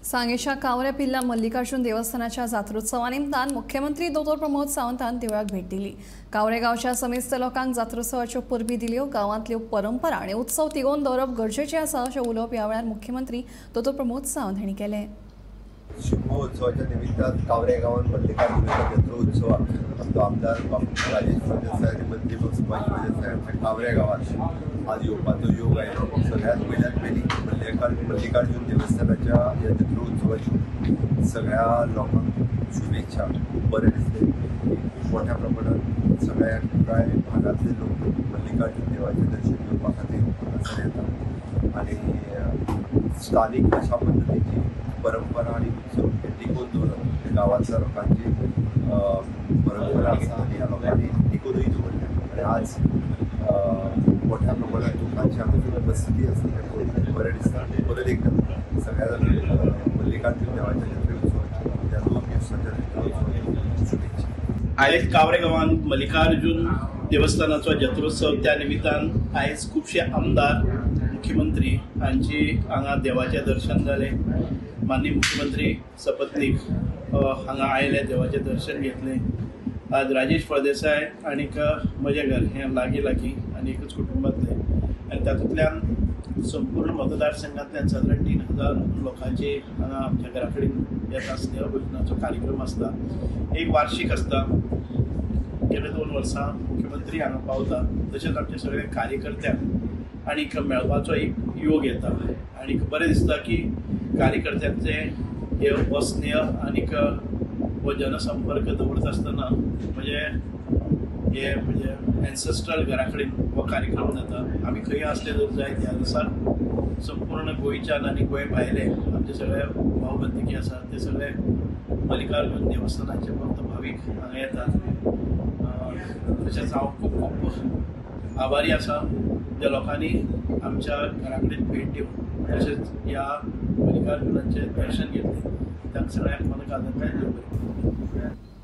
सांगेच्या कावरे पिल्ला मल्लिकार्जुन देवस्थानाच्या जात्रोत्सवा निमतान मुख्यमंत्री दोतोर प्रमोद सावंतान देवळाक भेट दिली। कावरे गांवच्या समेस्त लोकांक जात्रोत्सवाच्यो परबी दिल्यो। गांवांतल्यो परंपरा आनी उत्सव तिगोवन दवरप गरजेचें आसा अशें उलोवप ह्या वेळार मुख्यमंत्री दोतोर प्रमोद सावंत हांणी केलें। शिगमोत्सवाच्या निमित्तान कावरे गांवांत मल्लिकार्जुनाच्या जत्रोत्सवाक आमचो आमदार बाबू राजेश फळदेसाय आनी मंत्री सुभाष फळदेसाय आमच्या कावरे गांवांत आज येवपाचो योग आयलो। सगळ्यात पयल्यात पयलीं मल्लिकार्जुन देवस्थानाच्या ह्या जत्रोत्सवाच्यो सगळ्या लोकांक शुभेच्छा। खूब बरें दिसलें की खूब मोठ्या प्रमाणात सगळ्या पुराय भागांतले लोक मल्लिकार्जुन देवाचें दर्शन घेवपा खातीर हांगासर येता आनी स्थानीक अशा पद्दतीची परंपरा आणि उत्सव हे टिकोवन दवरप हे गांवांतल्या लोकांची परंपरा आसा आनी ह्या लोकांनी टिकोवनूय दवरल्या आनी आज मोठ्या प्रमाणात लोकांची हांगासर उपस्थिती आसली हें पळोवन बरें दिसता। परत एकदां सगळ्या जाणांक मल्लिकार्जुन देवाच्या जत्रोत्सवाच्या त्या 2 दिवसांच्या जत्रोत्सवाच्यो शुभेच्छा। आयज कावरे गांवांत मल्लिकार्जुन देवस्थानाचो जत्रोत्सव त्या निमित्तान आयज खुबशे आमदार मुख्यमंत्री हांची हांगा देवाचें दर्शन जालें। माननीय मुख्यमंत्री सपत्नीक हांगा आयले, देवाचें दर्शन घेतलें। आज राजेश फळदेसाय आनीक म्हजें घर हें लागीं लागीं आनी एकूच कुटुंबांतलें आनी तातूंतल्यान संपूर्ण मतदारसंघांतल्यान सादारण 3000 लोकांची हांगा आमच्या घरा कडेन येता स्नेहभोजनाचो कार्यक्रम आसता, एक वार्षीक आसता। गेले 2 वर्सां मुख्यमंत्री हांगा पावता, तशेंच आमचे सगळे कार्यकर्त्यांक आनीक मेळपाचो एक योग येता आनीक बरें दिसता की कार्यकर्त्यांचे हे हो स्नेह आनीक हो जनसंपर्क दवरता आसतना म्हणजे हे म्हणजे एन्सेस्ट्रल घरा कडेन हो कार्यक्रम जाता। आमी खंय आसले जर जाय त्या दिसा संपूर्ण गोंयच्यान आनी गोंय भायले आमचे सगळे भाव बंदकी आसा ते सगळे मल्लिकार्जुन देवस्थानाचे भक्त भावीक हांगा येतात। तशेंच हांव खूब खूब आभारी आसा ज्या लोकांनी आमच्या घरा कडेन भेट दिवन तशेंच ह्या मल्लिकार्जुनाचें दर्शन घेतलें तांकां सगळ्यांक मनाकाळजांतल्यान देव बरें करूं।